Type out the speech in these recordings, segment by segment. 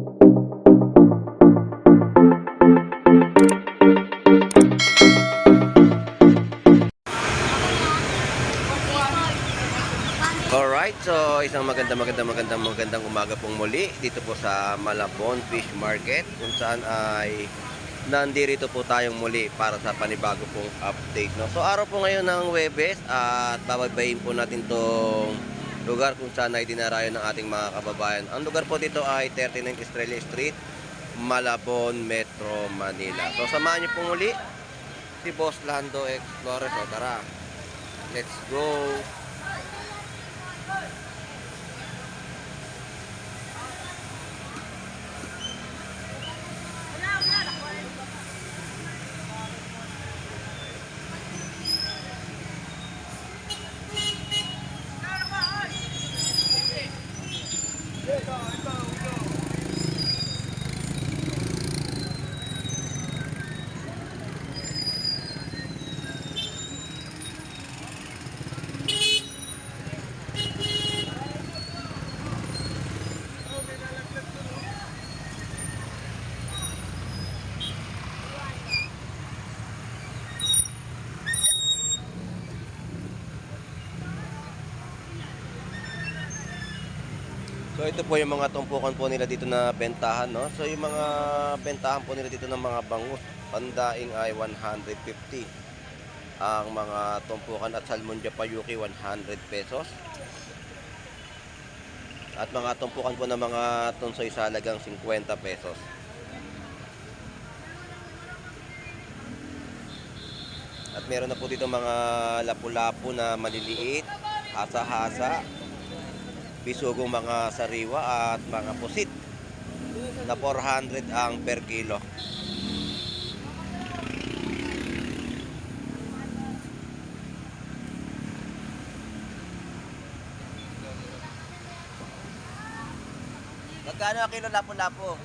Alright, so isang magandang umaga pong muli dito po sa Malabon Fish Market, kung saan ay nandito po tayong muli para sa panibago pong update, no? So araw po ngayon ng Huwebes at babaybayin po natin tong lugar kung saan ay dinarayo ng ating mga kababayan. Ang lugar po dito ay 39 Estrella Street, Malabon, Metro Manila. So samahan niyo po muli si Boss Lando Explorer. So tara, let's go! So ito po yung mga tumpukan po nila dito na bentahan, no? So yung mga bentahan po nila dito ng mga bangus, pandaing ay 150. Ang mga tumpukan at salmon japayuki 100 pesos. At mga tumpukan po ng mga tunsoy sa halagang 50 pesos. At meron na po dito mga lapu-lapu na maliliit, hasa-hasa, bisugong mga sariwa at mga pusit na 400 ang per kilo. Magkano ang kilo lapu-lapu?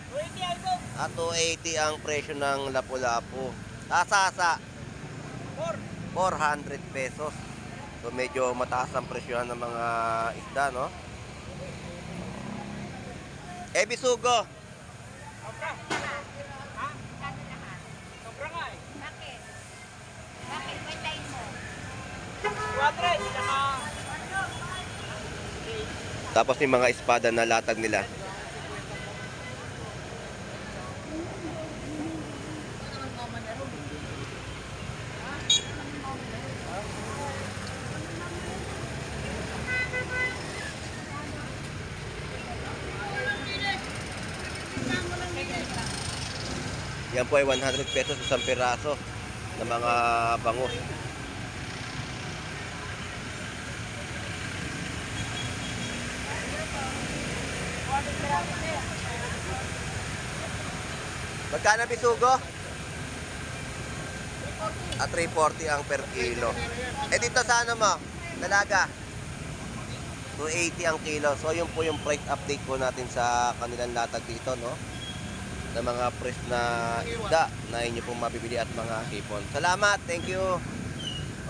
280 280 ang presyo ng lapu-lapu. Hasa-hasa 400 pesos. So medyo mataas ang presyohan ng mga isda, no? Bisugo. Tapos yung mga espada na latag nila. Yan po ay 100 pesos isang piraso ng mga bangus. Magkano bisugo? 340 ang per kilo. Dito sa ano mo? Dalaga? 280 ang kilo. So yun po yung price update po natin sa kanilang latag dito, no? Na mga fresh na isda na inyo pong mabibili at mga hipon. Salamat, thank you.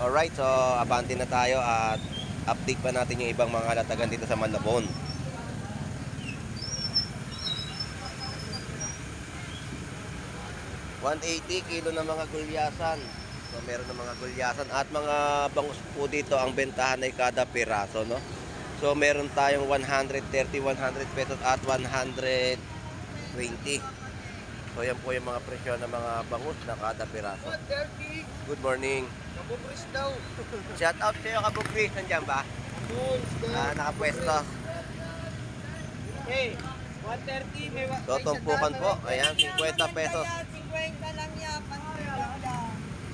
Alright, so abante na tayo at update pa natin yung ibang mga latagan dito sa Malabon. $180 kilo ng mga gulyasan. So meron ng mga gulyasan at mga bangus po dito. Ang bentahan ay kada piraso, no? So meron tayong 130, 100 pesos at 120. So yan po yung mga presyo ng mga bangus na kada piraso. Good morning. Kabubris daw. Shout out sa'yo, Kabubris. Nandiyan ba? Nakapwesto. Hey, 130 may So tumpukan po. Ayan, 50 pesos. 50 lang yan.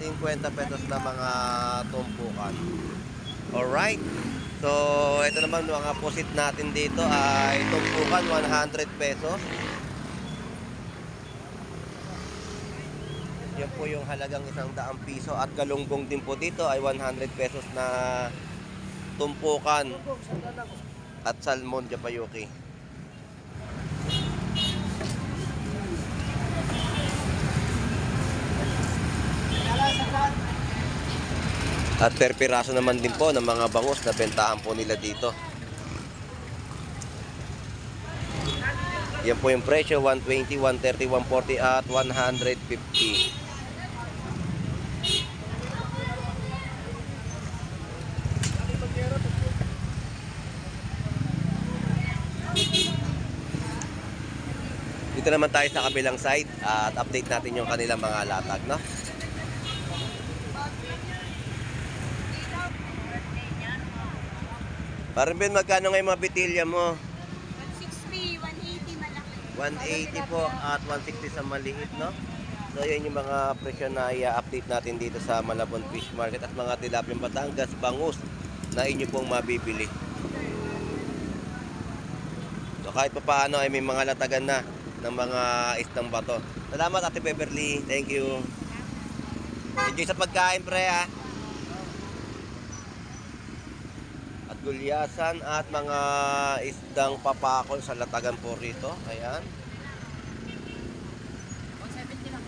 50 pesos na mga tumpukan. Alright. So ito naman mga pusit natin dito ay tumpukan 100 pesos. Yan po yung halagang 100 piso at galunggong din po dito ay 100 pesos na tumpukan at salmon japayuki. At per piraso naman din po ng mga bangus na bentahan po nila dito. Yan po yung presyo, 120, 130, 140 at 150. Dito naman tayo sa kabilang side at update natin yung kanilang mga latag, no? Parang Ben, magkano ngayon mga bitilya mo? 160, 180 malaki. 180 po at 160 sa maliit, no? So, yan yung mga presyo na i-update natin dito sa Malabon Fish Market at mga tilapia Batangas, bangus na inyo pong mabibili. So, kahit pa paano ay may mga latagan na ng mga isdang bato. Salamat, Ate Beverly. Thank you. Enjoy sa pagkain, pre, ha? At gulyasan at mga isdang papakol sa latagan po rito. Ayan. 170 lang.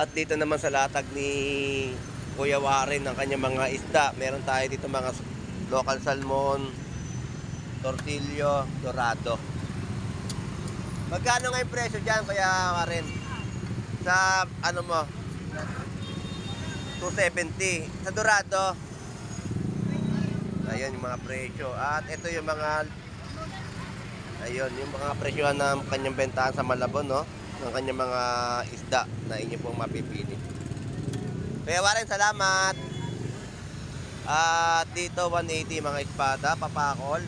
At dito naman sa latag ni Kuya Warren ng kanyang mga isda. Meron tayo dito mga local salmon, tortillo, dorado. Magkano nga yung presyo dyan, Kuya Warren? Sa ano mo? 270. Sa dorado. Ayun yung mga presyo. At ito yung mga yung mga presyohan ng kanyang bentahan sa Malabon, no? Ng kanyang mga isda na inyo pong mapipili. Kuya Warren, salamat. At dito 180 mga espada, papakol.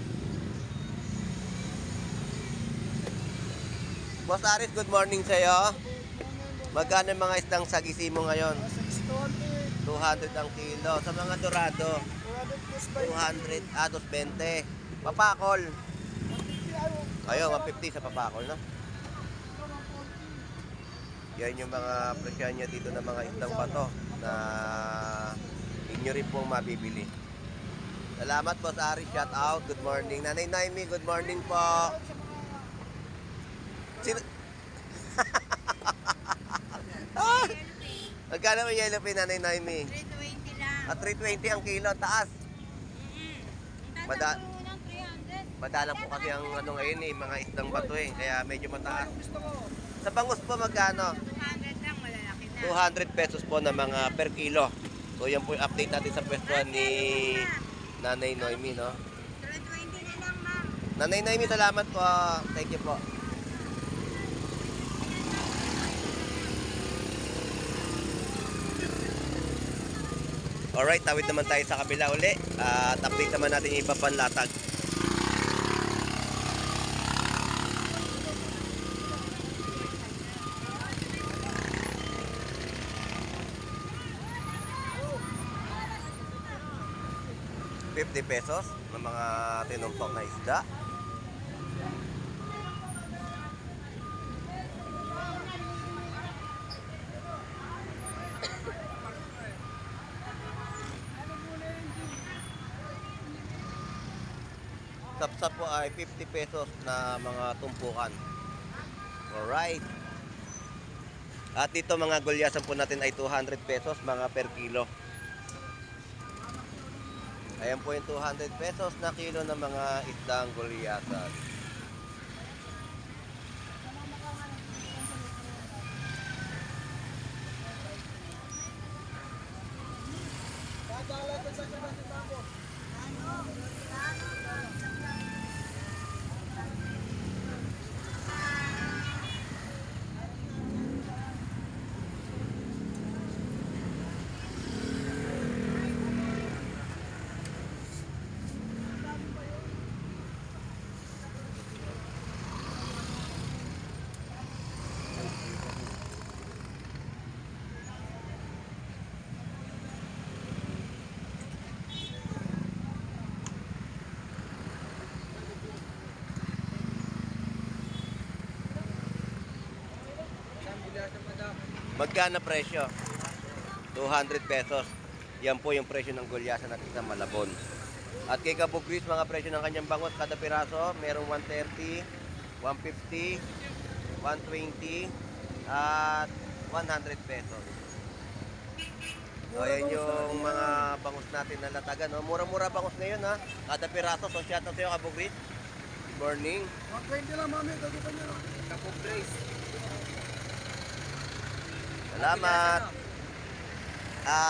Boss Aris, good morning sa iyo. Magkano yung mga isdang sagisi mo ngayon? 200 ang kilo. Sa mga dorado, 200, 220. Papakol. Ayun, 150 sa papakol, no? Yan yung mga presyo niya dito ng mga isdang bato na inyo rin pong mabibili. Salamat, Boss Aris. Shout out. Good morning. Nanay Naimi, good morning po. Sino? Ah! Magkano yung yellow pin, Nanay Naimi? 320 lang. At 320 ang kilo, taas. Mada- Tatanong mo ng 300. Madalang po kasi ang ano ngayon mga isdang bato kaya medyo mataas. Sa bangus po magkano? 200 lang, malalaki na. 200 pesos po na mga per kilo. So yan po yung update natin sa pwestuhan ni Nanay Noemi, no? 320 na lang, ma'am. Nanay Noemi, salamat po. Thank you po. Alright, tawid naman tayo sa kabila uli. At update naman natin yung iba pang latag. ₱50 ng mga tinumpok na isda. Sapsap po ay ₱50 na mga tumpukan. Alright. At dito mga gulyasan po natin ay ₱200 mga per kilo. Ayan po yung ₱200 na kilo ng mga isdang gulyasan. Magkano presyo? ₱200. Yan po yung presyo ng gulyasan natin sa Malabon. At kay Kabugris, mga presyo ng kanyang bangot kada piraso, merong 130, 150, 120, at ₱100. So, ayan yung mga bangus natin na latagan. No? Mura-mura bangus ngayon, ha? Kada piraso. So, shout out sa'yo, Kabugris. Morning. 120 lang, mami. Dagupan niyo. Kapong brace. Salamat.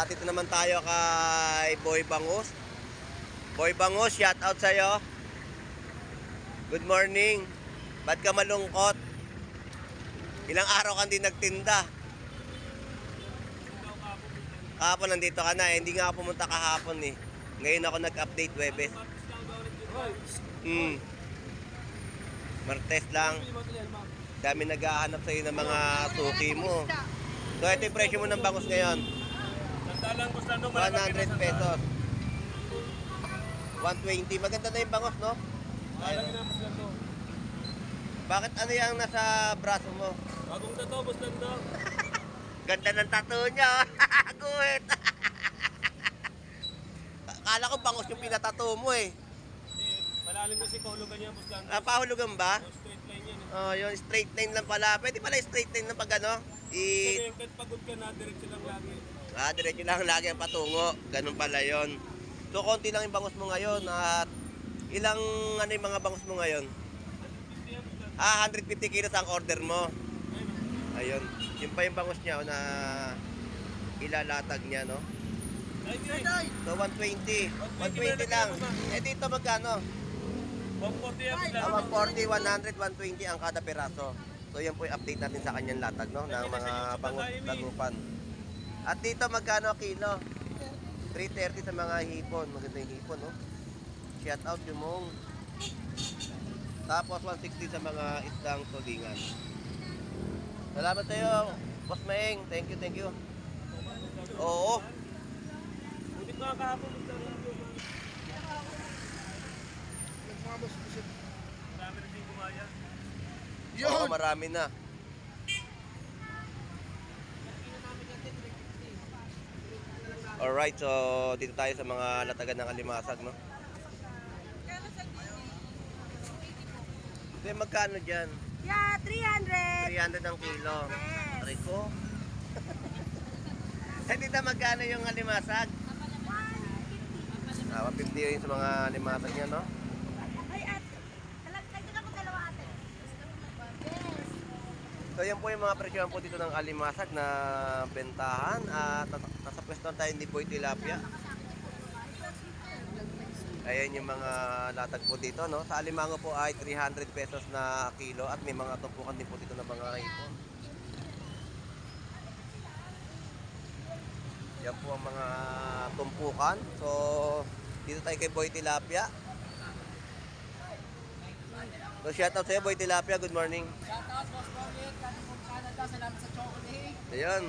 Dito naman tayo kay Boy Bangus. Boy Bangus, shout out sa'yo. Good morning. Ba't ka malungkot? Ilang araw kang di nagtinda. Kahapon nandito ka na eh. Hindi nga ako pumunta kahapon eh. Ngayon ako nag-update Webes. Martes lang. Dami naghahanap sa'yo ng mga suki mo. So ito yung presyo mo ng bangus ngayon. 100 pesos. 120. Maganda na yung bangus, no? Bakit ano yung nasa braso mo? Bagong tato, boss Lando. Ganda ng tattoo niya. Guhit. Akala ko bangus yung pinatattoo mo eh. Malalim kasi kahulugan niya, boss Lando. Pahulugan ba? Straight line yan. Oh, yung straight line lang pala. Pwede pala yung straight line lang pag ano? Kasi kahit pagod ka na, diretso lang lagi. Diretso lang lagi ang patungo. Ganun pala yon. So, konti lang yung bangus mo ngayon. At ilang ano yung mga bangus mo ngayon? 150 kilos ang order mo. Ayun. Yun pa yung bangus niya na ilalatag niya, no? So, 120. 120 lang. Eh, dito magkano? 140 yan, boss 140, Lando. 100, 120 ang kada peraso. So, yan po yung update natin sa kanyang latag, no? Ng mga bangus dagupan. At dito magkano kilo? 330 sa mga hipon. Maganda yung hipon, no? Shout out yung mong. Tapos 160 sa mga isdang tulingan. Salamat sa'yo, Boss Maeng. Thank you, thank you. Oo. Buti ko nga kahapon, boss Lando. Marami na din gumaya. Oo, marami na. Alright, so dito tayo sa mga latagan ng alimasag, no? Kaya magkano dyan? Yeah, 300. 300 ang kilo. Yes. Aray ko. Eh, dito magkano yung alimasag? 150 yun sa mga alimasag niya, no? Ay, ate. Nagdagan ko dalawa, ate. Yes. So yan po yung mga presyohan po dito ng alimasag na bentahan. At nasa pwesto tayo ni Boy Tilapia. Ayan yung mga latag po dito, no? Sa alimango po ay 300 pesos na kilo at may mga tumpukan din po dito ng mga hipon. Yan po ang mga tumpukan. So, dito tayo kay Boy Tilapia. So, shoutout sa'yo, Boy Tilapia. Good morning. Shoutout, boss Robert. Kami from Canada. Salamat sa chocolate. Ayun.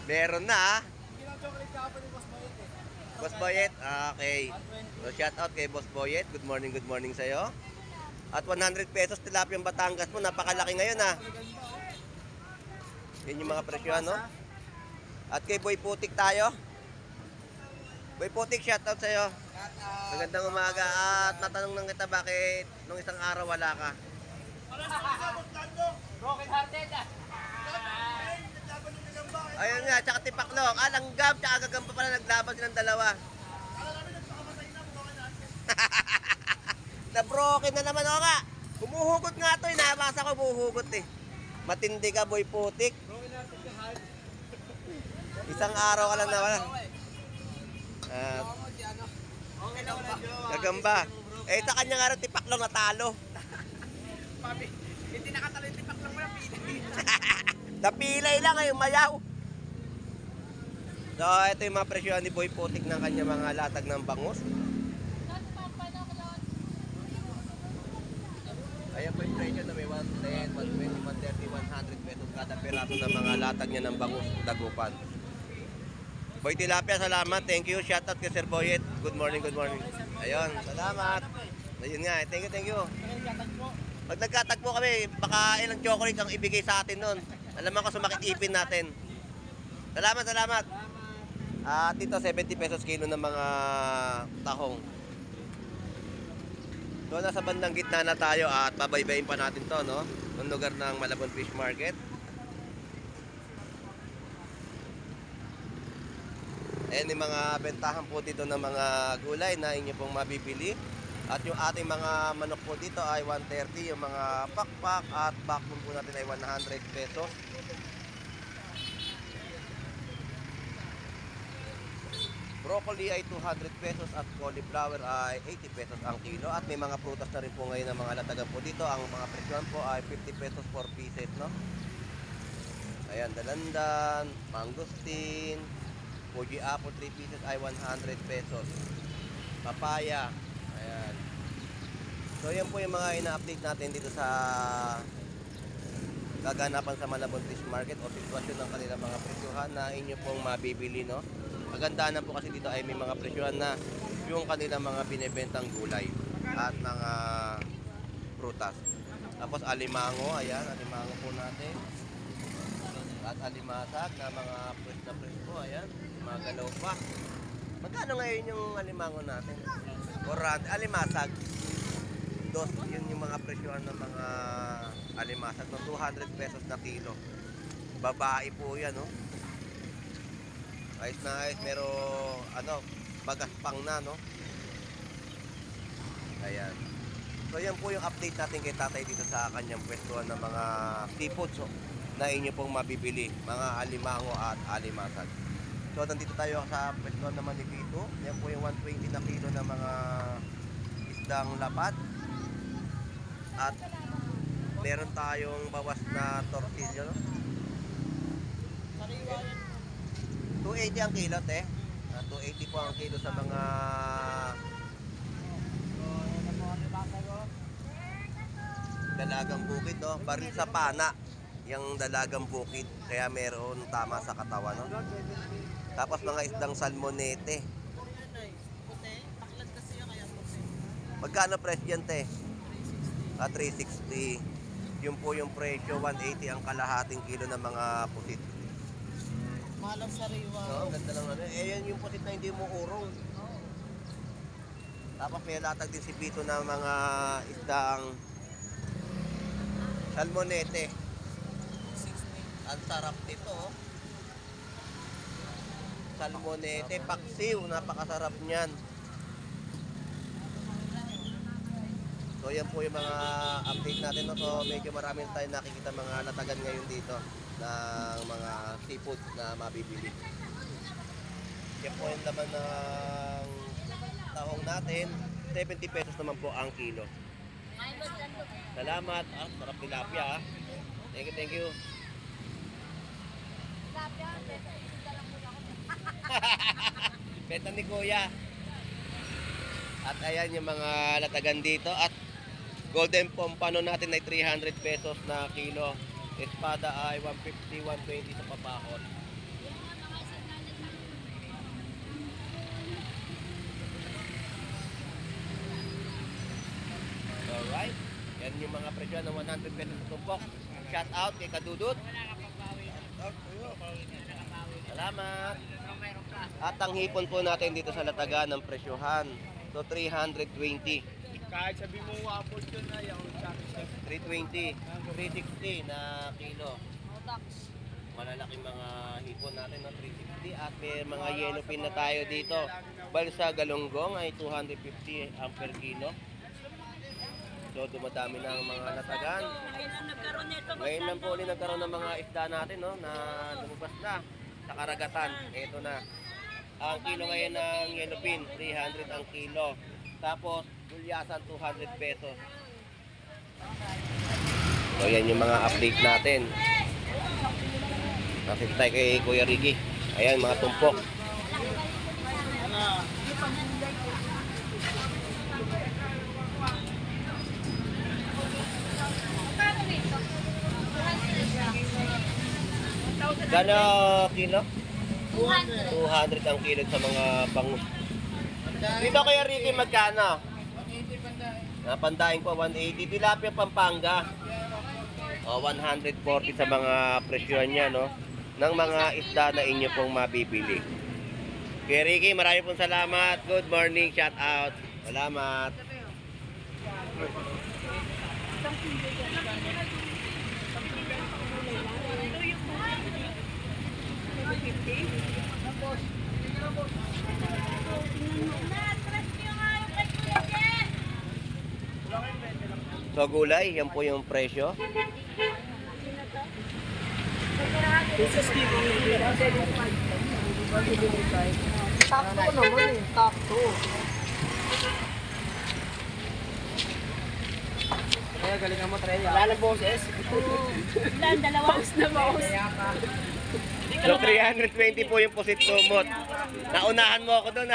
Meron na, ha? Hindi lang chocolate kahapon ni boss Boyet eh. Boss Boyet, okay. So shout out kay Boss Boyet. Good morning sa'yo. At 100 pesos tilapia yung Batangas mo. Napakalaki ngayon ha. Yan yung mga presyo, no? At kay Boy Putik tayo. Boy Putik, shout out sa'yo. Magandang umaga. At natanong lang kita bakit nung isang araw wala ka. Broken hearted ah. Ayun nga, tsaka tipaklong. Langgam, tsaka gagamba pala naglaban silang dalawa. Na-broken na naman ako nga. Humuhugot nga to, nabasa ko humuhugot eh. Matindi ka, Boy Putik. Broken hearted ka, heart. Isang araw ka lang nawala. Okay lang wala jowa. Gagamba. Eh, sa kanya nga rin tipaklong natalo. Papi, hindi nakatalo yung tipak lang mo na pili. Napilay lang yung mayaw. So, ito yung mga presyohan ni Boy Putik ng kanya mga latag ng bangus. Ayan po yung presyo na may 110, 120, 130, 100 pesos kada peraso ng mga latag niya ng bangus dagupan. Boy Tilapia, salamat. Thank you. Shout out kay Sir Boyet. Good morning, good morning. Ayun, salamat. Ayun nga, thank you. Pag nagkatagpo kami, baka ilang chocolate ang ibigay sa atin nun. Alam ko sumakit ipin natin. Salamat. At dito 70 pesos kilo ng mga tahong. So nasa bandang gitna na tayo at babaybayin pa natin to, no? Yung lugar ng Malabon Fish Market. Ayan yung mga bentahan po dito ng mga gulay na inyo pong mabibili. At yung ating mga manok po dito ay 130, yung mga pakpak at backbone po natin ay 100 pesos. Broccoli ay 200 pesos at cauliflower ay 80 pesos ang kilo. At may mga prutas na rin po ngayon ng mga latagan po dito. Ang mga presyon po ay 50 pesos 4 pieces, no? Ayan, dalandan, mangosteen, Fuji apple 3 pieces ay 100 pesos. Papaya, ayan. So yan po yung mga ina-update natin dito sa kaganapan sa Malabon Fish Market o sitwasyon ng kanilang mga presyohan na inyo pong mabibili, no? Kagandahan po kasi dito ay may mga presyohan na yung kanilang mga binebentang gulay at mga prutas. Tapos alimango, ayan, alimango po natin. At alimasag na mga fresh na fresh po, ayan, mga galaw pa. Magkano ngayon yung alimango natin? Alimasag. Yun yung mga presyohan ng mga alimasag, no? 200 pesos na kilo. Babae po yan, no? Ayos na ayos, pero bagaspang na, no? Ayan. So yan po yung update natin kay tatay dito sa kanyang pwestuhan ng mga seafoods, so, na inyo pong mabibili, mga alimango at alimasag. So nandito tayo sa pwestuhan naman ni Vito. Yan po yung 120 na kilo ng mga isdang lapad. At meron tayong bawas na tortillo, no? 280 ang kilo, te. 280 po ang kilo sa mga dalagang bukid, no? Baril sa pana yung dalagang bukid, kaya meron tama sa katawan, no? Tapos mga isdang salmonete. Magkano presyo yan, te? 360. Yun po yung presyo, 180 ang kalahating kilo ng mga pusit. Malang sariwa. No, ganda lang ano. Yan yung pusit na hindi mo urong. Tapos may latag din si Vito na mga isdang salmonete. Ang sarap nito, oh. Salmonete, paksiw, napakasarap niyan. So yan po yung mga update natin, no? So medyo marami tayong nakikita mga latagan ngayon dito ng mga seafood na mabibili. Yan po yung laman ng tahong natin, 70 pesos naman po ang kilo. Salamat, sarap tilapia, ah. Thank you. Benta ni Kuya. At ayan yung mga latagan dito. At golden pompano natin ay 300 pesos na kilo. Espada ay 150, 120 sa papakot. Alright. Yan yung mga presyo ng 100 pesos sa tumpok. Shout out kay Kadudut. Salamat. At ang hipon po natin dito sa latagan ng presyohan. So 320. Kahit sabi mo wapol yun na yung 320. 360 na kilo. Malalaking mga hipon natin, no? 360. At may mga yellow pin na tayo dito. Balsa galunggong ay 250 ang per kilo. So dumadami na ang mga latagan. Ngayon lang po ulit nagkaroon ng mga isda natin, no, na lumabas na sa karagatan. Ito na. Ang kilo ngayon ng yellow pin, 300 ang kilo. Tapos, gulyasan, 200 pesos. So, yan yung mga update natin. Nakita tayo kay Kuya Ricky. Ayan, mga tumpok. Gano kilo? 200 ang kilo sa mga bangus. Dito kaya Ricky, magkano? Pandaing po 180. Tilapia Pampanga. 140 sa mga presyon niya, no? Ng mga isda na inyo pong mabibili. Kuya Ricky, marami pong salamat. Good morning, shout out. Salamat. So gulay, yan po yung presyo. Takto naman eh. Takto. Kaya galingan mo, Trey. Wala ng boses. Ilan, dalawa. So 320 po yung pusit kumot. Naunahan mo ako doon.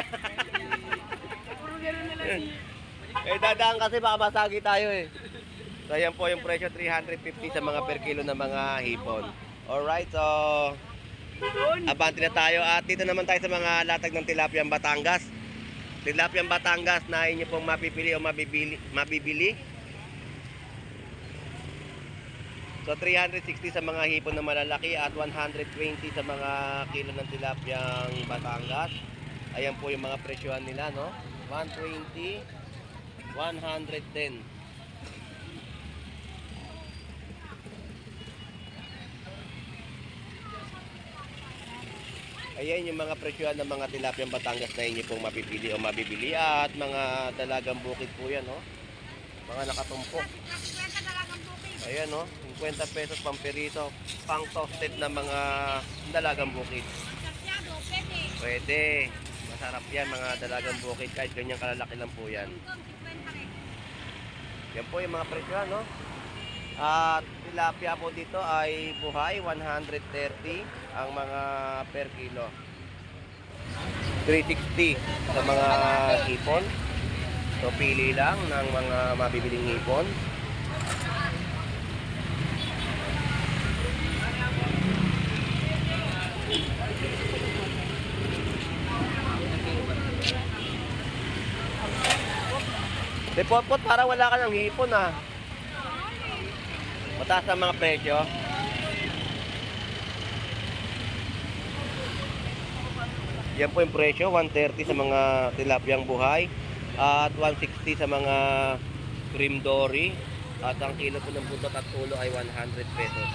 Eh dadaan kasi baka masagi tayo eh. So yan po yung presyo, 350 sa mga per kilo na mga hipon. Alright, so abante na tayo at dito naman tayo sa mga latag ng Tilapiang Batangas. Tilapiang Batangas na inyo pong mapipili o mabibili. So 360 sa mga hipon na malalaki at 120 sa mga kilo ng Tilapiang Batangas. Ayan po yung mga presyohan nila, no? 120, 110. Ayan yung mga presyohan ng mga Tilapiang Batangas na inyo pong mapipili o mabibili at mga dalagang bukid po yan, no? Mga nakatumpok. Ayan, no? 50 pesos pang perito, pang toasted na mga dalagang bukid. Pwede. Masarap yan, mga dalagang bukid. Kahit ganyang kalalaki lang po yan. Yan po yung mga presyohan, no? At tilapia po dito ay buhay, 130 ang mga per kilo. 360 sa mga hipon. So pili lang ng mga mabibiling hipon. Depot-pot para wala ka ng hipon ah. Mataas ang mga presyo. Yan po yung presyo, 130 sa mga tilapiang buhay at 160 sa mga cream dory at ang kilo po ng butot at ulo ay 100 pesos.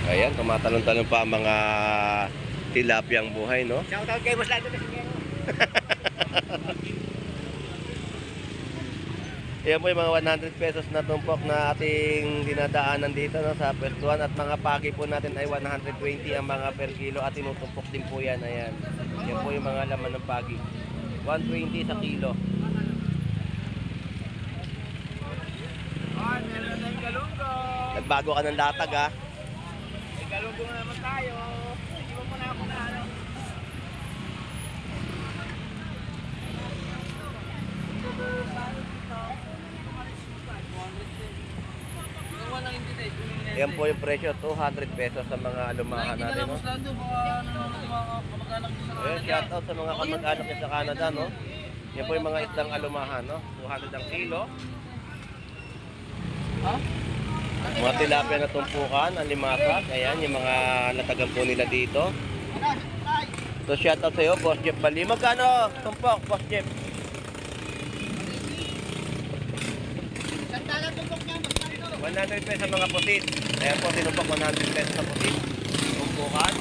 Ayan, tumatalon-talon pa ang mga tilapiang buhay, no? Shoutout kay Boss Lando. Ayan po yung mga 100 pesos na tumpok na ating dinadaanan dito, no, sa pwestuhan at mga paki po natin ay 120 ang mga per kilo at tinutumpok din po yan. Ayan. Yan po yung mga laman ng pagi. 120 sa kilo. Ay, meron na tayong galunggo. Nagbago ka ng latag, ha? May galunggo na naman tayo. Iwan mo na ako na ano. Yan po yung presyo, 200 pesos sa mga alumahan natin, no? Ayan, shout out sa mga kamag-anak niya sa Canada, no? Yan po yung mga isdang alumahan, no? 200 ang kilo. Mga tilapia na tumpukan, ang limasag. Ayan, yung mga latagan po nila dito. So shout out sa iyo, Boss Jeff Bali. Magkano tumpok, Boss Jeff? Sandala tumpok niya, Boss Lando. 100 pesos sa mga pusit. Ayan po, tinumpok 100 pesos sa pusit. Tumpukan.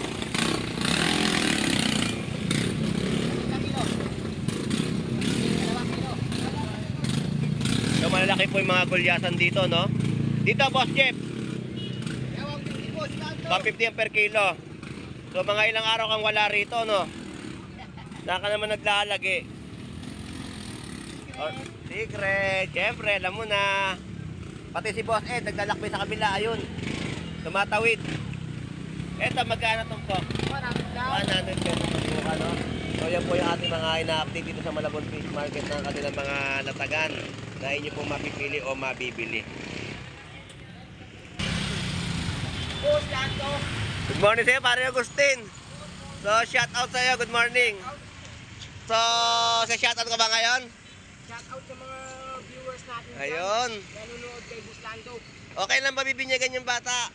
So malalaki po yung mga gulyasan dito, no? Dito, Boss Jeff. 150 ang per kilo. So mga ilang araw kang wala rito, no? Saan ka naman naglalagi? Oh, secret. Siyempre, alam mo na. Pati si Boss Ed, naglalakbay sa kabila. Ayun. Tumatawid. Eto, magkano tumpok? 100 pesos tumpok, no? So yan po yung ating mga ina-update dito sa Malabon Fish Market ng kanilang mga latagan na inyo pong mapipili o mabibili. Boss Lando. Good morning sa'yo, pare Agustin. So, shout out sa'yo, good morning. So, sa shout out ka ba ngayon? Shoutout sa mga viewers natin. Ayun. Nanonood kay Boss Lando. Okay lang ba bibinyagan yung bata?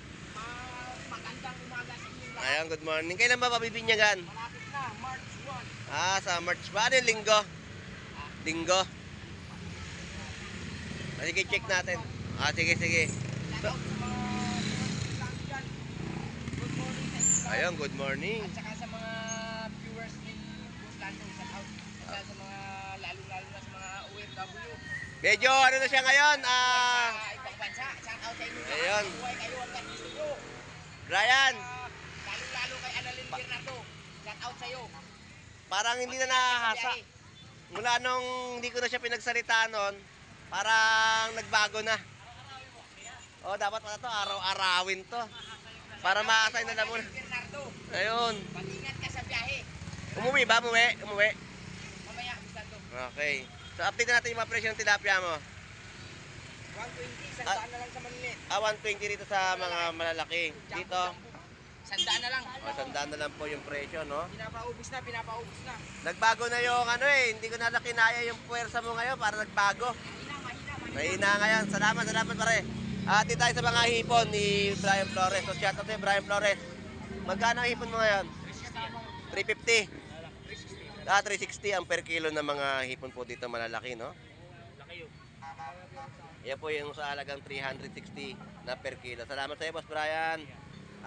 Magandang umaga sa inyo lahat. Ayun, good morning. Kailan ba mabibinyagan? Malapit na, March 1. Ah, sa March ba? Ano yung linggo? Linggo? Ah, sige, check natin. Ah, sige, sige. So, Shoutout sa mga viewers natin dyan. Good morning sa inyo lahat. ayun, good morning. At saka sa mga Medyo ano na siya ngayon, Sa ibang bansa, shout out sa inyo. Ayun. Buhay kayo hanggang gusto nyo. Brian, Lalo-lalo kay Annalyn Bernardo. Shout out sa'yo. parang hindi na nahasa. Mula nung hindi ko na siya pinagsalita noon, parang nagbago na. Oh, dapat pala to, araw-arawin to. Para ma-assign na lang muna. Bernardo, Ayun. mag-ingat ka sa biyahe. Umuwi ba? Umuwi? Mamaya, bisado. Okay. So, update na natin yung mga presyo ng tilapia mo. 120, sandaan na lang sa manlit. 120 dito sa mga malalaki. Dito, Sandaan na lang. sandaan na lang po yung presyo, no? Pinapaubos na, pinapaubos na. Nagbago na yung ano eh, hindi ko na kinaya yung puwersa mo ngayon para nagbago. Mahina ngayon. Salamat pare. Dito tayo sa mga hipon ni Brian Flores. So, shout out to Brian Flores. Magkano ang hipon mo ngayon? 350. 360 ang per kilo ng mga hipon po dito malalaki, no? Laki yun. Yan po yung sa halagang 360 na per kilo. Salamat sa iyo, Boss Brian.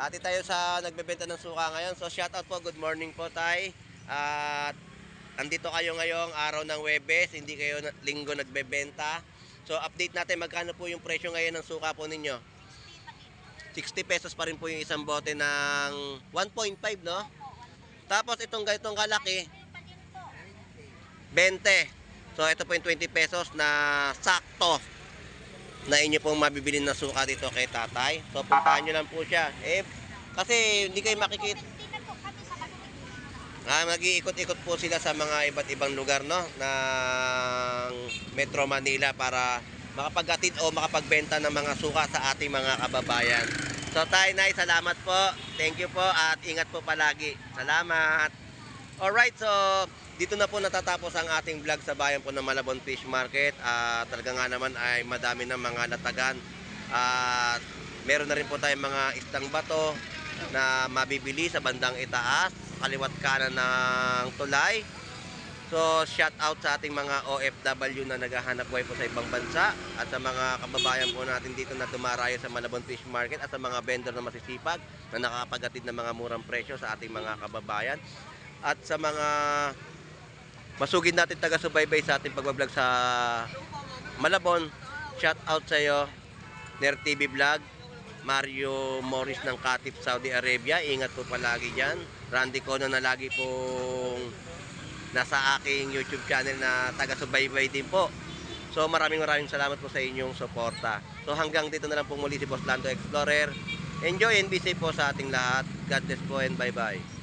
Dito tayo sa nagbebenta ng suka ngayon. So, shout out po. Good morning po, tay. At andito kayo ngayong araw ng Webes. Hindi kayo linggo nagbebenta. So, update natin magkano po yung presyo ngayon ng suka po ninyo. 60 pesos pa rin po yung isang bote ng 1.5, no? Tapos itong ganitong kalaki, 20. So, ito po yung 20 pesos na sakto na inyo pong mabibili na suka dito kay tatay. So, puntahan nyo lang po siya. Kasi hindi kayo makikita. Mag-iikot-ikot po sila sa mga iba't ibang lugar, no, ng Metro Manila para makapaghatid o makapagbenta ng mga suka sa ating mga kababayan. So, Tay, Nay, salamat po. Thank you po at ingat po palagi. Salamat. Alright, so dito na po natatapos ang ating vlog sa bayan po ng Malabon Fish Market. Talaga nga naman ay madami ng mga natagan. At meron na rin po tayong mga isdang bato na mabibili sa bandang itaas, kaliwat kanan ng tulay. So, shout out sa ating mga OFW na naghahanap buhay po sa ibang bansa at sa mga kababayan po natin dito na dumarayo sa Malabon Fish Market at sa mga vendor na masisipag na nakakapaghatid ng mga murang presyo sa ating mga kababayan. At sa mga masugid natin taga-subaybay sa ating pagbablog sa Malabon, shout out sa iyo, Ner TV Vlog, Mario Morris ng Katif, Saudi Arabia. Ingat po palagi dyan. Randy Cono na lagi pong nasa aking YouTube channel na taga-subaybay din po. So maraming salamat po sa inyong suporta. So hanggang dito na lang po muli si Boss Lando Explorer. Enjoy and be safe po sa ating lahat. God bless po and bye-bye.